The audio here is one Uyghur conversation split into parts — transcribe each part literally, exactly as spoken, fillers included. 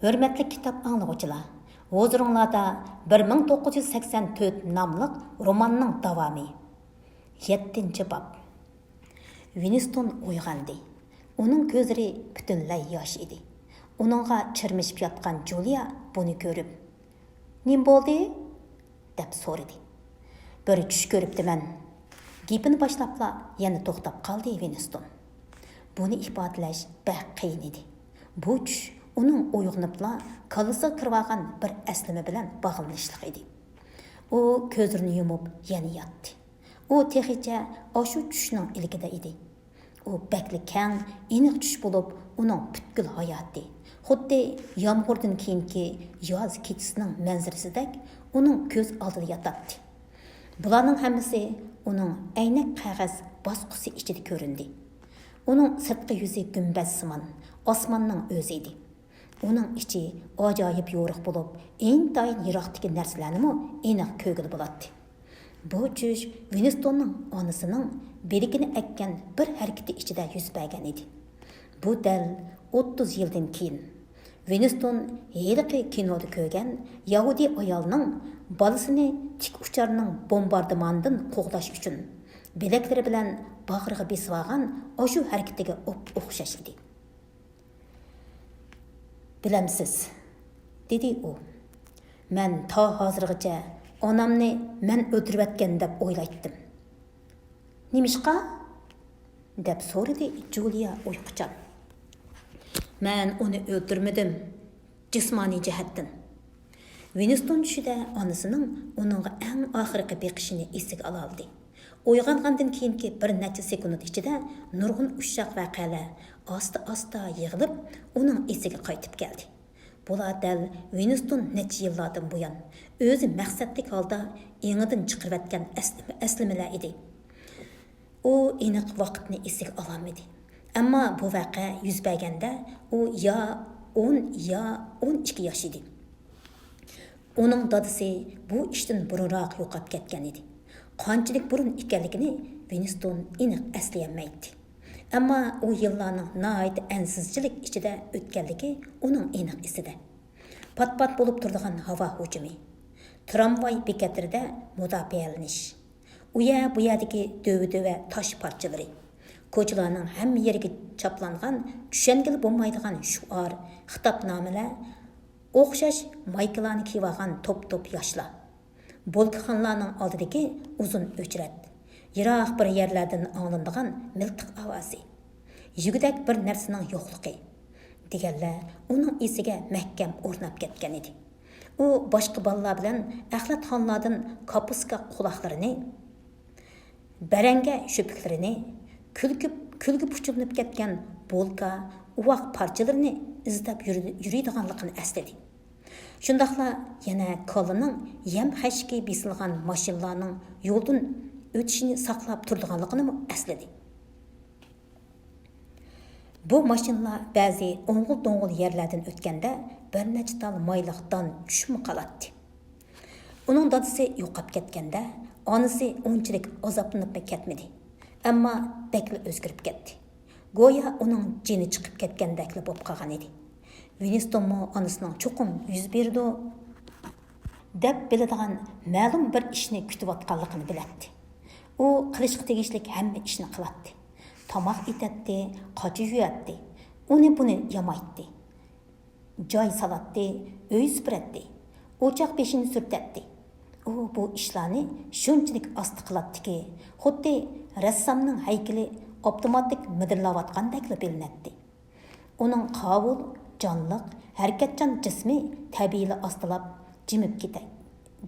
ھۆرمەتلىك كىتاب ئاڭلىغۇچىلار، ھۇزۇرۇڭلاردا بىر مىڭ توققۇز يۈز سەكسەن تۆت ناملىق روماننىڭ داۋامى. يەتتىنچى باب. ۋىنستون ئويغاندى. ئۇنىڭ كۆزلىرى پۈتۈنلەي ياش ئىدى. ئۇنىڭغا چىرمىشىپ ياتقان جۇلىيا بۇنى كۆرۈپ، «نېمە بولدى؟» دەپ سورىدى. «بىر چۈش كۆرۈپتىمەن.» گېپىنى باشلاپلا يەنە توختاپ قالدى ۋىنستون. بۇنى ئىپادىلەش بەك قىيىن ئىدى. بۇ چۈش ئۇنىڭ ئويغىنىپلا كاللىسىغا كىرىۋالغان بىر ئەسلىمە بىلەن باغلىنىشلىق ئىدى. ئۇ كۆزلىرىنى يۇمۇپ يەنە ياتتى. ئۇ تېخىچە ئاشۇ چۈشنىڭ ئىلكىدە ئىدى. ئۇ بەكلا كەڭ، ئېنىق چۈش بولۇپ، ئۇنىڭ پۈتكۈل ھاياتى، خۇددى يامغۇردىن كېيىنكى ياز كېچىسىنىڭ مەنزىرىسىدەك ئۇنىڭ كۆز ئالدىدا ياتاتتى. بۇلارنىڭ ھەممىسى ئۇنىڭ ئەينەك قەغەز باسقۇسى ئىچىدە كۆرۈندى. ئۇنىڭ سىرتقى يۈزى گۈمبەزسىمان، ئاسماننىڭ ئۆزى ئىدى. ئۇنىڭ ئىچى ئاجايىپ يورۇق بولۇپ، ئىنتايىن يىراقتىكى نەرسىلەرنىمۇ ئېنىق كۆرگىلى بولاتتى. بۇ چۈش ۋىنستوننىڭ ئانىسىنىڭ بىلىكىنى ئەگكەن بىر ھەرىكىتى ئىچىدە يۈز بەرگەن ئىدى. بۇ دەل ئوتتۇز يىلدىن كېيىن ۋىنستون ھېلىقى كىنودا كۆرگەن يەھۇدىي ئايالنىڭ بالىسىنى تىك ئۇچارنىڭ بومباردىمانىدىن قوغداش ئۈچۈن بىلەكلىرى بىلەن باغرىغا بېسىۋالغان ئاشۇ ھەرىكىتىگە ئوپئوخشاش ئىدى. «بىلەمسىز؟» دېدى ئۇ. «مەن تا ھازىرغىچە ئانامنى مەن ئۆلتۈرۈۋەتكەن دەپ ئويلايتتىم.» «نېمىشقا؟» دەپ سورىدى جۇلىيا ئۇيقۇچان. «مەن ئۇنى ئۆلتۈرمىدىم، جىسمانىي جەھەتتىن.» ۋىنستون چۈشىدە ئانىسىنىڭ ئۇنىڭغا ئەڭ ئاخىرقى بېقىشىنى ئېسىگە ئالالىدى. ئويغانغاندىن كېيىنكى بىر نەچچە سېكۇنت ئىچىدە نۇرغۇن ئۇششاق ۋەقەلەر ئاستا-ئاستا يىغىلىپ، ئۇنىڭ ئېسىگە قايتىپ كەلدى. بۇلار دەل ۋىنستون نەچچە يىللاردىن بۇيان ئۆزى مەقسەتلىك ھالدا ئېڭىدىن چىقىرىۋەتكەن ئەسلىمە-، ئەسلىمىلەر ئىدى. ئۇ ئېنىق ۋاقىتنى ئېسىگە ئالالمىدى. ئەمما بۇ ۋەقە يۈز بەرگەندە ئۇ يا ئون يا ئون ئىككى ياش ئىدى. ئۇنىڭ دادىسى بۇ ئىشتىن بۇرۇنراق يوقاپ كەتكەن ئىدى. قانچىلىك بۇرۇن ئىكەنلىكىنى ۋىنستون ئېنىق ئەسلىيەلمەيتتى. ئەمما ئۇ يىللارنىڭ ناھايىتى ئەنسىزچىلىك ئىچىدە ئۆتكەنلىكى ئۇنىڭ ئېنىق ئېسىدە. پات-پات بولۇپ تۇرىدىغان ھاۋا ھۇجۇمى، ترامۋاي بېكەتلىرىدە مۇداپىئەلىنىش، ئۇ يەر بۇ يەردىكى دۆۋە-دۆۋە تاش پارچىلىرى، كوچىلارنىڭ ھەممە يېرىگە چاپلانغان چۈشەنگىلى بولمايدىغان شوئار، خىتابنامىلەر، ئوخشاش مايكىلارنى كىيىۋالغان توپ-توپ ياشلار، بولكىخانىلارنىڭ ئالدىدىكى ئۇزۇن ئۆچرەت، يىراق بىر يەرلەردىن ئاڭلىنىدىغان مىلتىق ئاۋازى، يېگۈدەك بىر نەرسىنىڭ يوقلۇقى دېگەنلەر ئۇنىڭ ئېسىگە مەھكەم ئورناپ كەتكەن ئىدى. ئۇ باشقا بالىلار بىلەن ئەخلەتخانىلاردىن كاپۇسكا قۇلاقلىرىنى، بەرەڭگە شۆپۈكلىرىنى، كۈلكە، كۈلگە پۇچۇلىنىپ كەتكەن بولكا، ئۇۋاق پارچىلىرىنى ئىزدەپ يۈرى-، يۈرىدىغانلىقىنى ئەسلىدى. شۇنداقلا يەنە كالىنىڭ يەم خەشىكى بېسىلغان ماشىنىلارنىڭ يولدىن ئۆتۈشىنى ساقلاپ تۇرىدىغانلىقىنىمۇ ئەسلىدى. بۇ ماشىنىلار بەزى ئوڭغۇل-دوڭغۇل يەرلەردىن ئۆتكەندە، بىر نەچچە تال مايلىق دان چۈشۈپمۇ قالاتتى. ئۇنىڭ دادىسى يوقاپ كەتكەندە، ئانىسى ئۇنچىلىك ئازابلىنىپمۇ كەتمىدى، ئەمما بەكلا ئۆزگىرىپ كەتتى. گويا ئۇنىڭ جېنى چىقىپ كەتكەندەكلا بولۇپ قالغان ئىدى. ۋىنستونمۇ ئانىسىنىڭ چوقۇم يۈز بېرىدۇ دەپ بىلىدىغان مەلۇم بىر ئىشنى كۈتۈۋاتقانلىقىنى بىلەتتى. ئۇ قىلىشقا تېگىشلىك ھەممە ئىشنى قىلاتتى. تاماق ئېتەتتى، قاچا يۇياتتى، ئۇنى-بۇنى يامايتتى. جاي سالاتتى، ئۆي سۈپۈرەتتى، ئوچاق بېشىنى سۈرتەتتى. ئۇ بۇ ئىشلارنى شۇنچىلىك ئاستا قىلاتتىكى، خۇددى رەسسامنىڭ ھەيكىلى ئاپتوماتىك مىدىرلاۋاتقاندەكلا بىلىنەتتى. ئۇنىڭ قاۋۇل، جانلىق، ھەرىكەتچان جىسمى تەبىئىيلا ئاستىلاپ جىمىپ كېتە-،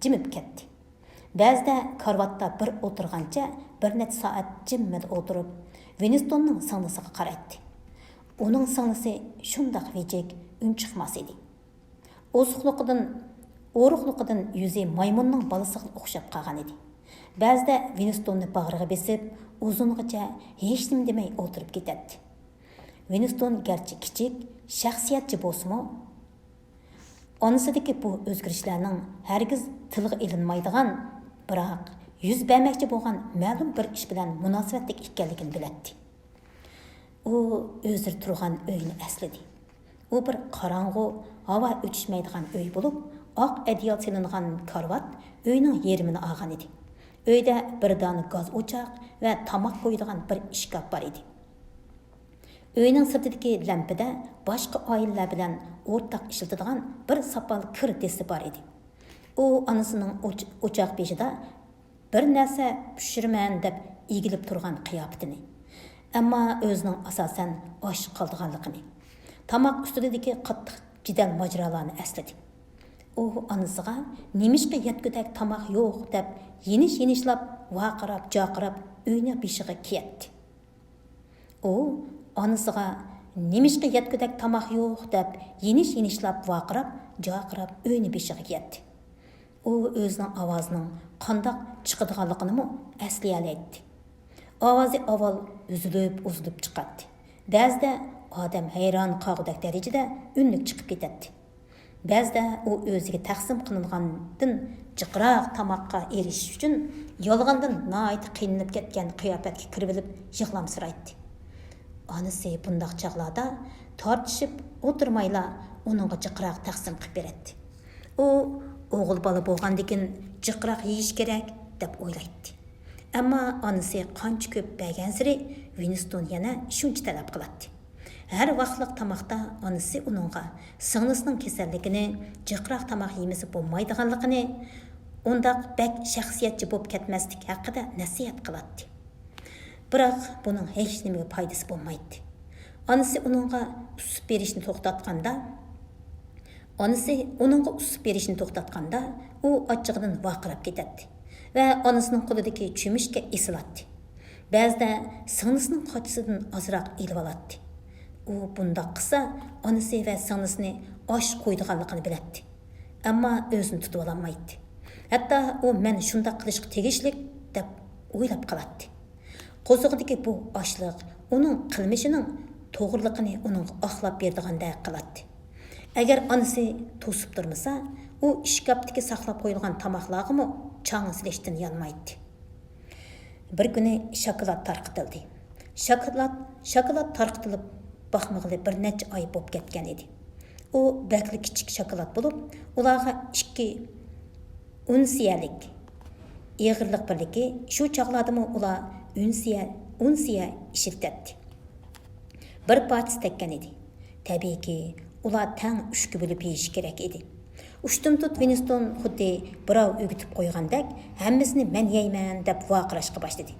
جىمىپ كەتتى. بەزىدە كارىۋاتتا بىر ئولتۇرغانچە بىر نەچچە سائەت جىممىدە ئولتۇرۇپ، ۋىنستوننىڭ سىڭلىسىغا قارايتتى. ئۇنىڭ سىڭلىسى شۇنداق ۋىجىك، ئۈنچىقماس ئىدى. ئوزۇقلۇقىدىن، ئورۇقلۇقىدىن يۈزى مايمۇننىڭ بالىسىغا ئوخشاپ قالغان ئىدى. بەزىدە ۋىنستوننى باغرىغا بېسىپ، ئۇزۇنغىچە ھېچنېمە دېمەي ئولتۇرۇپ كېتەتتى. ۋىنستون گەرچە كىچىك، شەخسىيەتچى بولسىمۇ، ئانىسىدىكى بۇ ئۆزگىرىشلەرنىڭ ھەرگىز تىلغا ئېلىنمايدىغان، بىراق يۈز بەرمەكچى بولغان مەلۇم بىر ئىش بىلەن مۇناسىۋەتلىك ئىكەنلىكىنى بىلەتتى. ئۇ ئۆزلىرى تۇرغان ئۆينى ئەسلىدى. ئۇ بىر قاراڭغۇ، ھاۋا ئۆتۈشمەيدىغان ئۆي بولۇپ، ئاق ئەدىيال سېلىنغان كارىۋات ئۆينىڭ يېرىمىنى ئالغان ئىدى. ئۆيدە بىر دانە گاز ئوچاق ۋە تاماق قويىدىغان بىر ئىشكاپ بار ئىدى. ئۆينىڭ سىرتىدىكى لەمپىدە باشقا ئائىلىلەر بىلەن ئورتاق ئىشلىتىدىغان بىر ساپال كىر دېسى بار ئىدى. ئۇ ئانىسىنىڭ ئوچ-، ئوچاق بېشىدا بىر نەرسە پىشۇرىمەن دەپ ئېگىلىپ تۇرغان قىياپىتىنى، ئەمما ئۆزىنىڭ ئاساسەن ئاش قالىدىغانلىقىنى، تاماق ئۈستىلىدىكى قاتتىق جېدەل ماجىرالارنى ئەسلىدى. ئۇ ئانىسىغا نېمىشقا يەتكۈدەك تاماق يوق دەپ يېنىش-يېنىشلاپ، ۋارقىراپ-جارقىراپ ئۆينى بېشىغا كىيەتتى. ئۇ ئانىسىغا نېمىشقا يەتكۈدەك تاماق يوق دەپ يېنىش-يېنىشلاپ ۋارقىراپ-جارقىراپ ئۆينى بېشىغا كىيەتتى. ئۇ ئۆزىنىڭ ئاۋازىنىڭ قانداق چىقىدىغانلىقىنىمۇ ئەسلىيەلەيتتى. ئاۋازى ئاۋۋال ئۈزۈلۈپ-ئۈزۈلۈپ چىقاتتى. بەزىدە ئادەم ھەيران قالغۇدەك دەرىجىدە ئۈنلۈك چىقىپ كېتەتتى. بەزىدە ئۇ ئۆزىگە تەقسىم قىلىنغاندىن جىقراق تاماققا ئېرىشىش ئۈچۈن يالغاندىن ناھايىتى قىينىلىپ كەتكەن قىياپەتكە كىرىۋېلىپ يىغلامسىرايتتى. ئانىسى بۇنداق چاغلاردا تارتىشىپ ئولتۇرمايلا ئۇنىڭغا جىقراق تەقسىم قىلىپ بېرەتتى. ئۇ، «ئوغۇل بالا بولغاندىكىن جىقراق يېيىش كېرەك» دەپ ئويلايتتى. ئەمما ئانىسى قانچە كۆپ بەرگەنسېرى ۋىنستون يەنە شۇنچە تەلەپ قىلاتتى. ھەر ۋاقلىق تاماقتا ئانىسى ئۇنىڭغا سىڭلىسىنىڭ كېسەللىكىنى، جىقراق تاماق يېمىسە بولمايدىغانلىقىنى، ئۇنداق بەك شەخسىيەتچى بولۇپ كەتمەسلىك ھەققىدە نەسىھەت قىلاتتى. بىراق بۇنىڭ ھېچنېمىگە پايدىسى بولمايتتى. ئانىسى ئۇنىڭغا ئۇسسۇپ بېرىشنى توختاتقاندا، ئانىسى ئۇنىڭغا ئۇسسۇپ بېرىشنى توختاتقاندا، ئۇ ئاچچىقىدىن ۋارقىراپ كېتەتتى ۋە ئانىسىنىڭ قولىدىكى چۆمۈچكە ئېسىلاتتى. بەزىدە سىڭلىسىنىڭ قاچىسىدىن ئازراق ئېلىۋالاتتى. ئۇ بۇنداق قىلسا، ئانىسى ۋە سىڭلىسىنى ئاچ قويىدىغانلىقىنى بىلەتتى. ئەمما ئۆزىنى تۇتۇۋالالمايتتى. ھەتتا ئۇ «مەن شۇنداق قىلىشقا تېگىشلىك» دەپ ئويلاپ قالاتتى. قورسىقىدىكى بۇ ئاچلىق ئۇنىڭ قىلمىشىنىڭ توغرىلىقىنى ئۇنىڭغا ئاقلاپ بېرىدىغاندەك قىلاتتى. ئەگەر ئانىسى توسۇپ تۇرمىسا، ئۇ ئىشكاپتىكى ساقلاپ قويۇلغان تاماقلارغىمۇ چاڭ سېلىشتىن يانمايتتى. بىر كۈنى شاكىلات تارقىتىلدى. شاكىلات، شاكىلات تارقىتىلىپ باقمىغىلى بىر نەچچە ئاي بولۇپ كەتكەن ئىدى. ئۇ بەكلا كىچىك شاكىلات بولۇپ، ئۇلارغا ئىككى ئۇنسىيەلىك ئېغىرلىق بىرلىكى، شۇ چاغلاردىمۇ ئۇلار ئۇنسىيە، ئۇنسىيە ئىشلىتەتتى. بىر پارچىسى تەگكەن ئىدى. تەبىئىيكى، ئۇلار تەڭ ئۈچكە بۆلۈپ يېيىشى كېرەك ئىدى. ئۇشتۇمتۇت ۋىنستون خۇددى بىراۋ ئۆگىتىپ قويغاندەك، «ھەممىسىنى مەن يەيمەن» دەپ ۋارقىراشقا باشلىدى.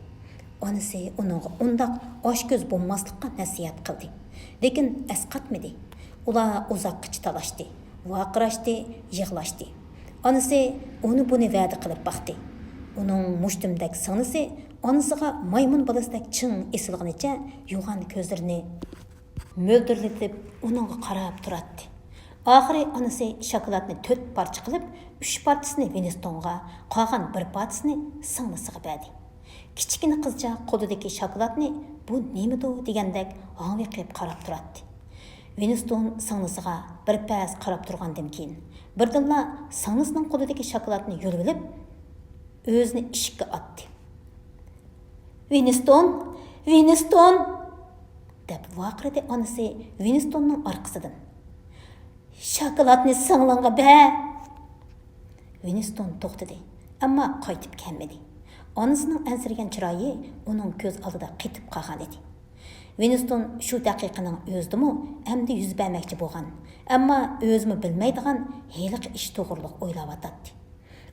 ئانىسى ئۇنىڭغا ئۇنداق ئاچكۆز بولماسلىققا نەسىھەت قىلدى. لېكىن ئەسقاتمىدى. ئۇلار ئۇزاققىچە تالاشتى، ۋارقىراشتى، يىغلاشتى. ئانىسى ئۇنى بۇنى ۋەدە قىلىپ باقتى. ئۇنىڭ مۇشتۇمدەك سىڭلىسى ئانىسىغا مايمۇن بالىسىدەك چىڭ ئېسىلغىنىچە يوغان كۆزلىرىنى مۆلدۈرلىتىپ ئۇنىڭغا قاراپ تۇراتتى. ئاخىرى ئانىسى شاكىلاتنى تۆت پارچە قىلىپ، ئۈچ پارچىسىنى ۋىنستونغا، قالغان بىر پارچىسىنى سىڭلىسىغا بەردى. كىچىككىنە قىزچاق قولىدىكى شاكىلاتنى «بۇ نېمىدۇ؟» دېگەندەك ھاڭۋېقىپ قاراپ تۇراتتى. ۋىنستون سىڭلىسىغا بىر پەس قاراپ تۇرغاندىن كېيىن، بىردىنلا سىڭلىسىنىڭ قولىدىكى شاكىلاتنى يۇلۇۋېلىپ، ئۆزىنى ئىشىككە ئاتتى. «ۋىنستون! ۋىنستون!» دەپ ۋارقىرىدى ئانىسى ۋىنستوننىڭ ئارقىسىدىن. «شاكىلاتنى سىڭلىڭغا بەر!» ۋىنستون توختىدى، ئەمما قايتىپ كەلمىدى. ئانىسىنىڭ ئەنسىرىگەن چىرايى ئۇنىڭ كۆز ئالدىدا قېتىپ قالغان ئىدى. ۋىنستون شۇ دەقىقىنىڭ ئۆزىدىمۇ ئەمدى يۈز بەرمەكچى بولغان، ئەمما ئۆزىمۇ بىلمەيدىغان ھېلىقى ئىش توغرىلىق ئويلاۋاتاتتى.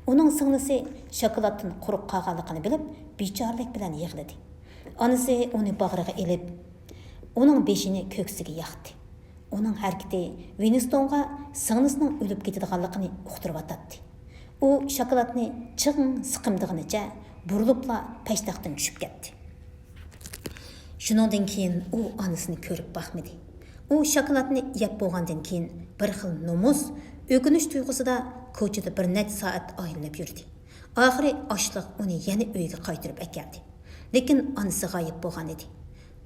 ئۇنىڭ سىڭلىسى شاكىلاتتىن قۇرۇق قالغانلىقىنى بىلىپ، بىچارىلىك بىلەن يىغلىدى. ئانىسى ئۇنى باغرىغا ئېلىپ، ئۇنىڭ بېشىنى كۆكسىگە ياقتى. ئۇنىڭ ھەرىكىتى ۋىنستونغا سىڭلىسىنىڭ ئۆلۈپ كېتىدىغانلىقىنى ئۇقتۇرۇۋاتاتتى. ئۇ شاكىلاتنى چىڭ سىقىمدىغىنىچە بۇرۇلۇپلا پەشتاقتىن چۈشۈپ كەتتى. شۇنىڭدىن كېيىن ئۇ ئانىسىنى كۆرۈپ باقمىدى. ئۇ شاكىلاتنى يەپ بولغاندىن كېيىن بىر خىل نومۇس، ئۆكۈنۈش تۇيغۇسىدا كوچىدا بىر نەچچە سائەت ئايلىنىپ يۈردى. ئاخىرى ئاچلىق ئۇنى يەنە ئۆيىگە قايتۇرۇپ ئەكەلدى. لېكىن ئانىسى غايىب بولغان ئىدى.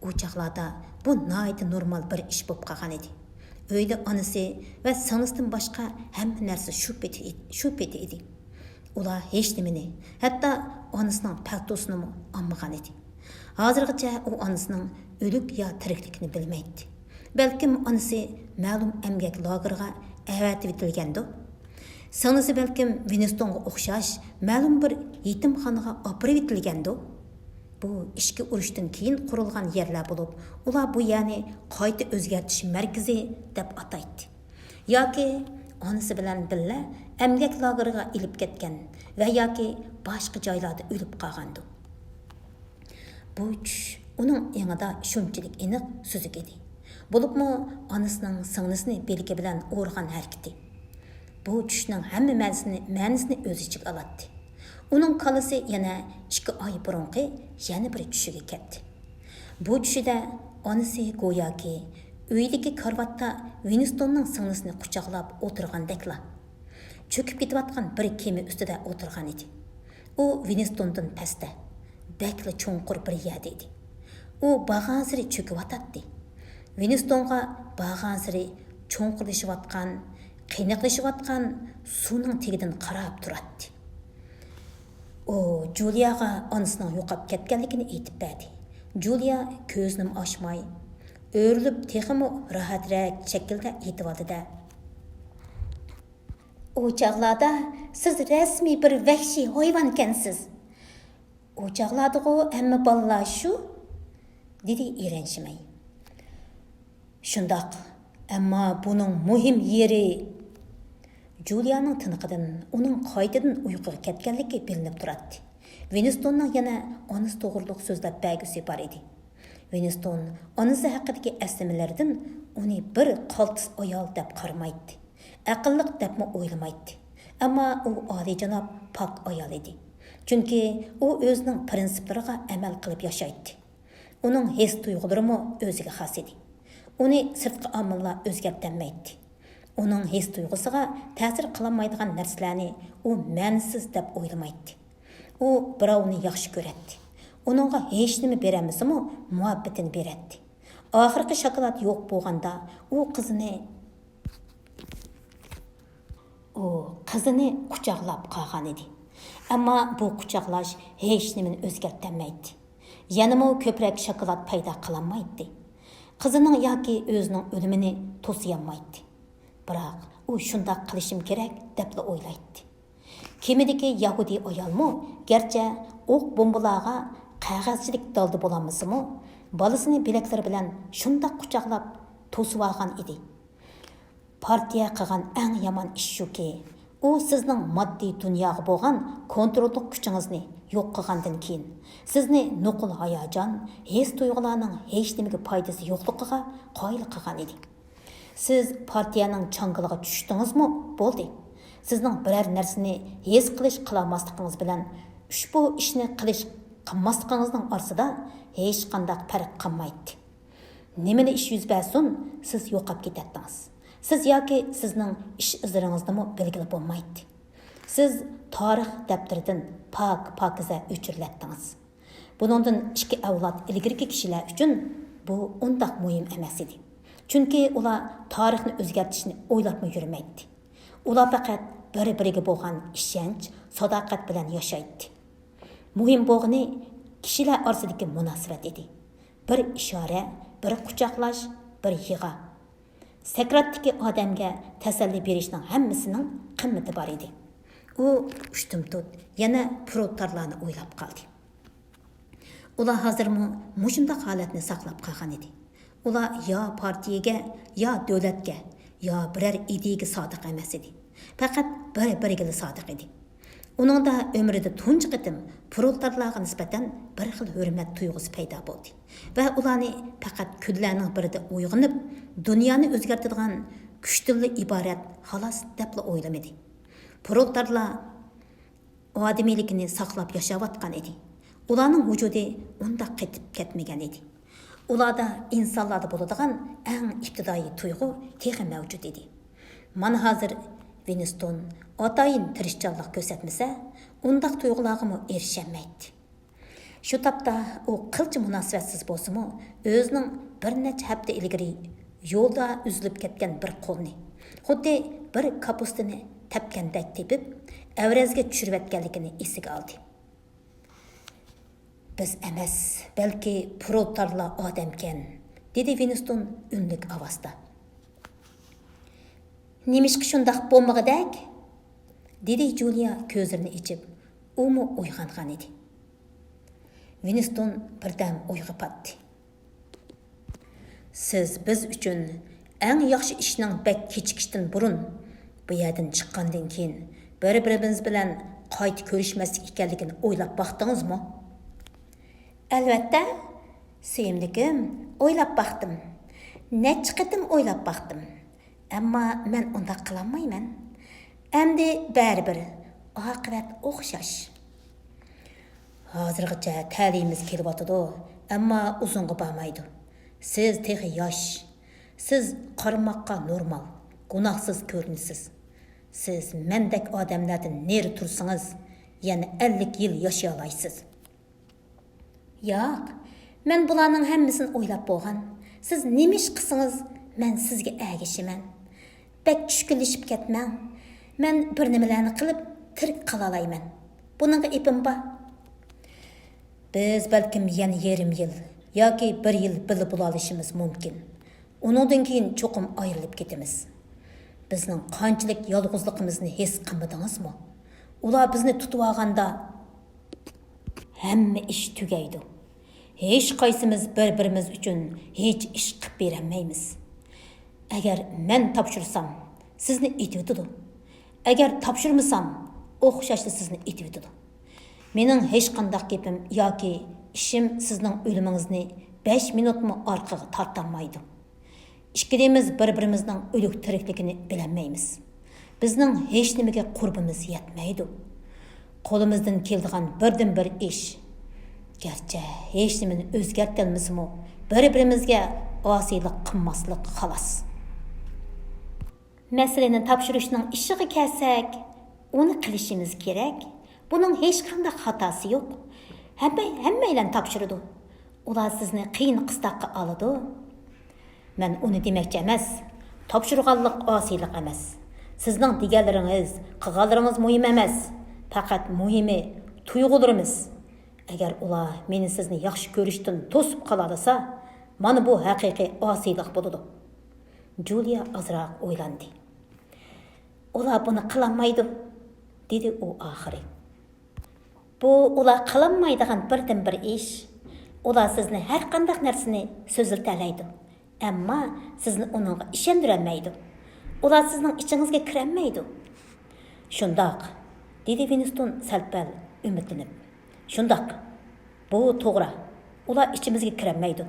ئۇ چاغلاردا بۇ ناھايىتى نورمال بىر ئىش بولۇپ قالغان ئىدى. ئۆيدە ئانىسى ۋە سىڭلىسىدىن باشقا ھەممە نەرسە شۇ پېتى، شۇ پېتى ئىدى. ئۇلار ھېچنېمىنى، ھەتتا ئانىسىنىڭ پەلتوسىنىمۇ ئالمىغان ئىدى. ھازىرغىچە ئۇ ئانىسىنىڭ ئۆلۈك يا تىرىكلىكىنى بىلمەيتتى. بەلكىم ئانىسى مەلۇم ئەمگەك لاگېرىغا ئەۋەتىۋېتىلگەندۇ؟ سىڭلىسى بەلكىم ۋىنستونغا ئوخشاش مەلۇم بىر يېتىمخانىغا ئاپىرىۋېتىلگەندۇ؟ بۇ ئىچكى ئۇرۇشتىن كېيىن قۇرۇلغان يەرلەر بولۇپ، ئۇلار بۇ يەرنى قايتا ئۆزگەرتىش مەركىزى دەپ ئاتايتتى. ياكى ئانىسى بىلەن بىللە ئەمگەك لاگېرىغا ئېلىپ كەتكەن ۋە ياكى باشقا جايلاردا ئۆلۈپ قالغاندۇ؟ بۇ چۈش ئۇنىڭ ئېڭىدا شۇنچىلىك ئېنىق، سۈزۈك ئىدى. بولۇپمۇ ئانىسىنىڭ سىڭلىسىنى بىلىكى بىلەن ئۇرغان ھەرىكىتى. بۇ چۈشنىڭ ھەممە مەنىسىنى، مەنىسىنى ئۆز ئىچىگە ئالاتتى. ئۇنىڭ كاللىسى يەنە ئىككى ئاي بۇرۇنقى يەنە بىر چۈشىگە كەتتى. بۇ چۈشىدە ئانىسى گوياكى ئۆيدىكى كارىۋاتتا ۋىنستوننىڭ سىڭلىسىنى قۇچاقلاپ ئولتۇرغاندەكلا، چۆكۈپ كېتىۋاتقان بىر كېمە ئۈستىدە ئولتۇرغان ئىدى. ئۇ ۋىنستوندىن پەستە، بەكلا چوڭقۇر بىر يەردە ئىدى. ئۇ بارغانسېرى چۆكۈۋاتاتتى. ۋىنستونغا بارغانسېرى چوڭقۇرلىشىۋاتقان، قېنىقلىشىۋاتقان سۇنىڭ تېگىدىن قاراپ تۇراتتى. ئۇ جۇلىياغا ئانىسىنىڭ يوقاپ كەتكەنلىكىنى ئېيتىپ بەردى. جۇلىيا كۆزىنىمۇ ئاچماي، ئۆرۈلۈپ تېخىمۇ راھەترەك شەكىلدە ئېيتىۋالدى-دە، ئۇ چاغلاردا سىز رەسمىي بىر ۋەھشىي ھايۋانكەنسىز. ئۇ چاغلاردىغۇ ھەممە بالىلار شۇ، دېدى ئېرەنشىمەي. شۇنداق، ئەمما بۇنىڭ مۇھىم يېرى. جۇلىيانىڭ تىنىقىدىن ئۇنىڭ قايتىدىن ئۇيقۇغا كەتكەنلىكى بىلىنىپ تۇراتتى. ۋىنستوننىڭ يەنە ئانىسى توغرۇلۇق سۆزلەپ بەرگۈسى بار ئىدى. ۋىنستون ئانىسى ھەققىدىكى ئەسلىمىلىرىدىن ئۇنى بىر قالتىس ئايال دەپ قارىمايتتى. ئەقىللىق دەپمۇ ئويلىمايتتى. ئەمما ئۇ ئالىيجاناب، پاك ئايال ئىدى. چۈنكى ئۇ ئۆزىنىڭ پىرىنسىپلىرىغا ئەمەل قىلىپ ياشايتتى. ئۇنىڭ ھېس تۇيغۇلىرىمۇ ئۆزىگە خاس ئىدى. ئۇنى سىرتقى ئامىللار ئۆزگەرتەلمەيتتى. ئۇنىڭ ھېس تۇيغۇسىغا تەسىر قىلالمايدىغان نەرسىلەرنى ئۇ مەنىسىز دەپ ئويلىمايتتى. ئۇ بىراۋنى ياخشى كۆرەتتى. ئۇنىڭغا ھېچنېمە بېرەلمىسىمۇ، مۇھەببىتىنى بېرەتتى. ئاخىرقى شاكىلات يوق بولغاندا، ئۇ قىزىنى ئۇ قىزىنى قۇچاقلاپ قالغان ئىدى. ئەمما بۇ قۇچاقلاش ھېچنېمىنى ئۆزگەرتەلمەيتتى. يەنىمۇ كۆپرەك شاكىلات پەيدا قىلالمايتتى. قىزىنىڭ ياكى ئۆزىنىڭ ئۆلۈمىنى توسىيالمايتتى. بىراق، ئۇ شۇنداق قىلىشىم كېرەك، دەپلا ئويلايتتى. كېمىدىكى يەھۇدىي ئايالمۇ گەرچە ئوق بومبىلارغا قەغەزچىلىك دالدا بولالمىسىمۇ، بالىسىنى بىلەكلىرى بىلەن شۇنداق قۇچاقلاپ توسۇۋالغان ئىدى. پارتىيە قىلغان ئەڭ يامان ئىش شۇكى، ئۇ سىزنىڭ ماددىي دۇنياغا بولغان كونتروللۇق كۈچىڭىزنى يوق قىلغاندىن كېيىن، سىزنى نوقۇل ھاياجان، ھېس تۇيغۇلارنىڭ ھېچنېمىگە پايدىسى يوقلۇقىغا قايىل قىلغان ئىدى. سىز پارتىيەنىڭ چاڭگىلىغا چۈشتىڭىزمۇ، بولدى. سىزنىڭ بىرەر نەرسىنى ھېس قىلىش قىلالماسلىقىڭىز بىلەن ئۇشبۇ ئىشنى قىلىش قىلماسلىقىڭىزنىڭ ئارىسىدا ھېچقانداق پەرق قالمايتتى. نېمىلا ئىش يۈز بەرسۇن، سىز يوقاپ كېتەتتىڭىز. سىز ياكى سىزنىڭ ئىش ئىزلىرىڭىزنىمۇ بىلگىلى بولمايتتى. سىز تارىخ دەپتىرىدىن پاك-پاكىزە ئۆچۈرۈلەتتىڭىز. بۇنىڭدىن ئىككى ئەۋلاد ئىلگىرىكى كىشىلەر ئۈچۈن بۇ ئۇنداق مۇھىم ئەمەس ئىدى. چۈنكى ئۇلار تارىخنى ئۆزگەرتىشنى ئويلاپمۇ يۈرمەيتتى. ئۇلار پەقەت بىر-بىرىگە بولغان ئىشەنچ، ساداقەت بىلەن ياشايتتى. مۇھىم بولغىنى كىشىلەر ئارىسىدىكى مۇناسىۋەت ئىدى. بىر ئىشارە، بىر قۇچاقلاش، بىر يىغا. سەكراتتىكى ئادەمگە تەسەللى بېرىشنىڭ ھەممىسىنىڭ قىممىتى بار ئىدى. ئۇ ئۇشتۇمتۇت يەنە پرولېتارلارنى ئويلاپ قالدى. ئۇلار ھازىرمۇ مۇشۇنداق ھالەتنى ساقلاپ قالغان ئىدى. ئۇلار يا پارتىيەگە، يا دۆلەتكە، يا بىرەر ئىدىيەگە سادىق ئەمەس ئىدى. پەقەت بىر-بىرىگىلا سادىق ئىدى. ئۇنىڭدا ئۆمرىدە تۇنجى قېتىم پرولېتارلارغا نىسبەتەن بىر خىل ھۆرمەت تۇيغۇسى پەيدا بولدى ۋە ئۇلارنى پەقەت كۈنلەرنىڭ بىرىدە ئويغىنىپ، دۇنيانى ئۆزگەرتىدىغان كۈچتىنلا ئىبارەت، خالاس، دەپلا ئويلىمىدى. پرولېتارلار ئادىمىيلىكىنى ساقلاپ ياشاۋاتقان ئىدى. ئۇلارنىڭ ۋۇجۇدى ئۇنداق قېتىپ كەتمىگەن ئىدى. ئۇلاردا ئىنسانلاردا بولىدىغان ئەڭ ئىپتىدائىي تۇيغۇ تېخى مەۋجۇت ئىدى. مانا ھازىر ۋىنستون ئاتايىن تىرىشچانلىق كۆرسەتمىسە، ئۇنداق تۇيغۇلارغىمۇ ئېرىشەلمەيتتى. شۇ تاپتا ئۇ قىلچە مۇناسىۋەتسىز بولسىمۇ، ئۆزىنىڭ بىر نەچچە ھەپتە ئىلگىرى يولدا ئۈزۈلۈپ كەتكەن بىر قولنى، خۇددى بىر كاپۇستىنى تەپكەندەك تېپىپ، ئەۋرەزگە چۈشۈرۈۋەتكەنلىكىنى ئېسىگە ئالدى. بىز ئەمەس، بەلكى پرولېتارلار ئادەمكەن، دېدى ۋىنستون ئۈنلۈك ئاۋازدا. نېمىشقا شۇنداق بولمىغۇدەك؟ دېدى جۇلىيا كۆزلىرىنى ئېچىپ. ئۇمۇ ئويغانغان ئىدى. ۋىنستون بىردەم ئويغا پاتتى. سىز بىز ئۈچۈن ئەڭ ياخشى ئىشنىڭ بەك كېچىكىشتىن بۇرۇن، بۇ يەردىن چىققاندىن كېيىن بىر-بىرىمىز بىلەن قايتا كۆرۈشمەسلىك ئىكەنلىكىنى ئويلاپ باقتىڭىزمۇ؟ ئەلۋەتتە، سۆيۈملۈكۈم، ئويلاپ باقتىم. نەچچە قېتىم ئويلاپ باقتىم. ئەمما مەن ئۇنداق قىلالمايمەن. ئەمدى بەرىبىر، ئاقىۋەت ئوخشاش. ھازىرغىچە تەلىيىمىز كېلىۋاتىدۇ، ئەمما ئۇزۇنغا بارمايدۇ. سىز تېخى ياش. سىز قارىماققا نورمال، گۇناھسىز كۆرۈنىسىز. سىز مەندەك ئادەملەردىن نېرى تۇرسىڭىز، يەنە ئەللىك يىل ياشىيالايسىز. ياق، مەن بۇلارنىڭ ھەممىسىنى ئويلاپ بولغان. سىز نېمە ئىش قىلسىڭىز، مەن سىزگە ئەگىشىمەن. بەك چۈشكۈنلىشىپ كەتمەڭ. مەن بىر نېمىلەرنى قىلىپ تىرىك قالالايمەن. بۇنىڭغا ئېپىم بار. بىز بەلكىم يەنە يېرىم يىل ياكى بىر يىل بىللە بولالىشىمىز مۇمكىن. ئۇنىڭدىن كېيىن چوقۇم ئايرىلىپ كېتىمىز. بىزنىڭ قانچىلىك يالغۇزلۇقىمىزنى ھېس قىلمىدىڭىزمۇ؟ ئۇلار بىزنى تۇتۇۋالغاندا، ھەممە ئىش تۈگەيدۇ. ھېچقايسىمىز بىر-بىرىمىز ئۈچۈن ھېچ ئىش قىلىپ بېرەلمەيمىز. ئەگەر مەن تاپشۇرسام، سىزنى ئېتىۋېتىدۇ. ئەگەر تاپشۇرمىسام، ئوخشاشلا سىزنى ئېتىۋېتىدۇ. مېنىڭ ھېچقانداق گېپىم ياكى ئىشىم سىزنىڭ ئۆلۈمىڭىزنى بەش مىنۇتمۇ ئارقىغا تارتالمايدۇ. ئىككىلىمىز بىر-بىرىمىزنىڭ ئۆلۈك-تىرىكلىكىنى بىلەلمەيمىز. بىزنىڭ ھېچنېمىگە قۇربىمىز يەتمەيدۇ. قولىمىزدىن كېلىدىغان بىردىنبىر ئىش، گەرچە ھېچنېمىنى ئۆزگەرتەلمىسىمۇ، بىر-بىرىمىزگە ئاسىيلىق قىلماسلىق، خالاس. مەسىلىنى تاپشۇرۇشنىڭ ئىشىغا كەلسەك، ئۇنى قىلىشىمىز كېرەك. بۇنىڭ ھېچقانداق خاتاسى يوق. ھەممەي-، ھەممەيلەن تاپشۇرىدۇ. ئۇلار سىزنى قىيىن قىستاققا ئالىدۇ. مەن ئۇنى دېمەكچى ئەمەس. تاپشۇرغانلىق ئاسىيلىق ئەمەس. سىزنىڭ دېگەنلىرىڭىز، قىلغانلىرىڭىز مۇھىم ئەمەس. پەقەت مۇھىمى تۇيغۇلىرىمىز. ئەگەر ئۇلار مېنى سىزنى ياخشى كۆرۈشتىن توسۇپ قالالىسا، مانا بۇ ھەقىقىي ئاسىيلىق بولىدۇ. جۇلىيا ئازراق ئويلاندى. ئۇلار بۇنى قىلالمايدۇ، دېدى ئۇ ئاخىرى. بۇ ئۇلار قىلالمايدىغان بىردىنبىر ئىش. ئۇلار سىزنى ھەرقانداق نەرسىنى سۆزلىتەلەيدۇ، ئەمما سىزنى ئۇنىڭغا ئىشەندۈرەلمەيدۇ. ئۇلار سىزنىڭ ئىچىڭىزگە كىرەلمەيدۇ. شۇنداق، دېدى ۋىنستون سەل-پەل ئۈمىدلىنىپ. شۇنداق، بۇ توغرا. ئۇلار ئىچىمىزگە كىرەلمەيدۇ.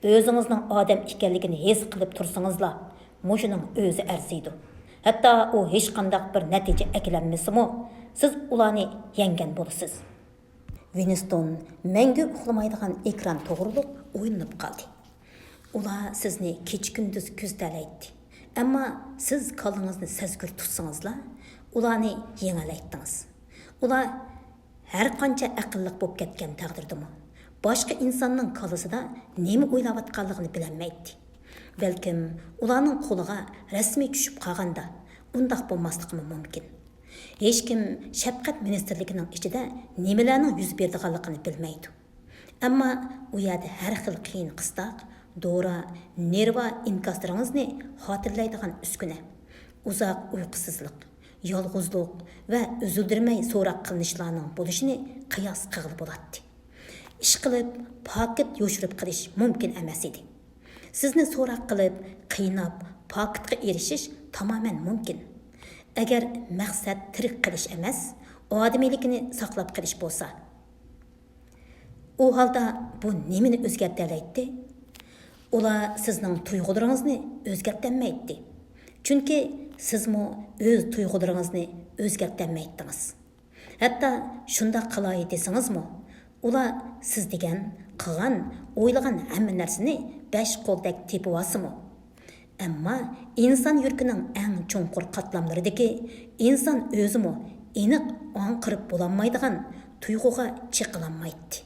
ئۆزىڭىزنىڭ ئادەم ئىكەنلىكىنى ھېس قىلىپ تۇرسىڭىزلا، مۇشۇنىڭ ئۆزى ئەرزىيدۇ. ھەتتا ئۇ ھېچقانداق بىر نەتىجە ئەكېلەلمىسىمۇ، سىز ئۇلارنى يەڭگەن بولىسىز. ۋىنستون مەڭگۈ ئۇخلىمايدىغان ئېكران توغرۇلۇق ئويلىنىپ قالدى. ئۇلار سىزنى كېچە-كۈندۈز كۆزىتەلەيتتى. ئەمما سىز كاللىڭىزنى سەزگۈر تۇتسىڭىزلا، ئۇلارنى يېڭەلەيتتىڭىز. ئۇلار ھەرقانچە ئەقىللىق بولۇپ كەتكەن تەقدىردىمۇ، باشقا ئىنساننىڭ كاللىسىدا نېمە ئويلاۋاتقانلىقىنى بىلەلمەيتتى. بەلكىم ئۇلارنىڭ قولىغا رەسمىي چۈشۈپ قالغاندا، ئۇنداق بولماسلىقىمۇ مۇمكىن. ھېچكىم شەپقەت مىنىستىرلىكىنىڭ ئىچىدە نېمىلەرنىڭ يۈز بېرىدىغانلىقىنى بىلمەيدۇ. ئەمما ئۇ يەردە ھەر خىل قىيىن قىستاق، دورا، نېرۋا ئىنكاسلىرىڭىزنى خاتىرىلەيدىغان ئۈسكۈنە، ئۇزاق ئۇيقۇسىزلىق، يالغۇزلۇق ۋە ئۈزۈلدۈرمەي سوراق قىلىنىشلارنىڭ بولۇشىنى قىياس قىلغىلى بولاتتى. ئىشقىلىپ، پاكىت يوشۇرۇپ قېلىش مۇمكىن ئەمەس ئىدى. سىزنى سوراق قىلىپ، قىيناپ، پاكىتقا ئېرىشىش تامامەن مۇمكىن. ئەگەر مەقسەت تىرىك قېلىش ئەمەس، ئادىمىيلىكىنى ساقلاپ قېلىش بولسا. ئۇ ھالدا بۇ نېمىنى ئۆزگەرتەلەيتتى؟ ئۇلار سىزنىڭ تۇيغۇلىرىڭىزنى ئۆزگەرتەلمەيتتى. چۈنكى سىزمۇ ئۆز تۇيغۇلىرىڭىزنى ئۆزگەرتەلمەيتتىڭىز. ھەتتا شۇنداق قىلاي دېسىڭىزمۇ، ئۇلار سىز دېگەن، قىلغان، ئويلىغان ھەممە نەرسىنى بەش قولدەك تېپىۋالسىمۇ، ئەمما ئىنسان يۈرىكىنىڭ ئەڭ چوڭقۇر قاتلاملىرىدىكى ئىنسان ئۆزىمۇ ئېنىق ئاڭقىرىپ بولالمايدىغان تۇيغۇغا چېقىلالمايتتى.